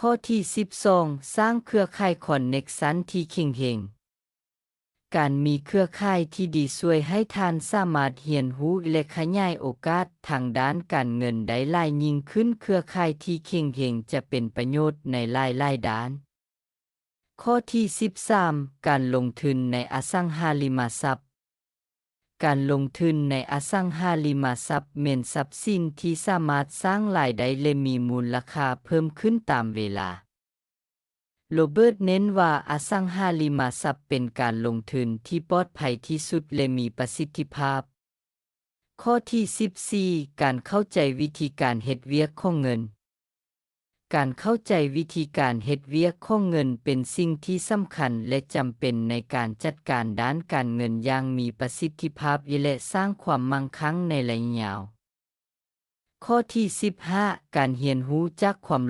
ຂໍ້ທີສິບສອງ ສ້າງເຄືອຂ່າຍຄອນເນັກຊັນທີ່ເຄັ່ງເຮງ. ການມີເຄືອຂ່າຍທີ່ດີຊ່ວຍໃຫ້ທ່ານສາມາດຮຽນຮູ້ ແລະ ຂະຫຍາຍໂອກາດທາງດ້ານການເງິນໄດ້ຫຼາຍຍິ່ງຂຶ້ນ. ເຄືອຂ່າຍທີ່ເຄັ່ງເຮງຈະເປັນປະໂຫຍດໃນຫຼາຍໆດ້ານ. ຂໍ້ທີສິບສາມ ການລົງທຶນໃນອະສັງຫາລິມະຊັບ. ການລົງທຶນໃນອະສັງຫາລິມະຊັບແມ່ນຊັບສິນທີ່ສາມາດສ້າງລາຍໄດ້ ແລະ ມີມູນລະຄ່າເພີ່ມຂຶ້ນຕາມເວລາ. ໂຣເບີດເນັ້ນວ່າອະສັງຫາລິມະຊັບເປັນການລົງທຶນທີ່ປອດໄພທີ່ສຸດ ແລະ ມີປະສິດທິພາບ. ຂໍ້ທີສິບສີ່ ການເຂົ້າໃຈວິທີການເຮັດວຽກຂອງເງິນ. ການເຂົ້າໃຈວິທີການເຮັດວຽກຂອງເງິນເປັນສິ່ງທີ່ສຳຄັນ ແລະ ຈຳເປັນໃນການຈັດການດ້ານການເງິນຢ່າງມີປະສິດທິພາບ ແລະ ສ້າງຄວາມໝັ້ງຄັ່ງໃນໄລຍະຍາວ. ຂໍ້ທີສິບຫ້າ ການຮຽນຮູ້ຈາກຄວາມ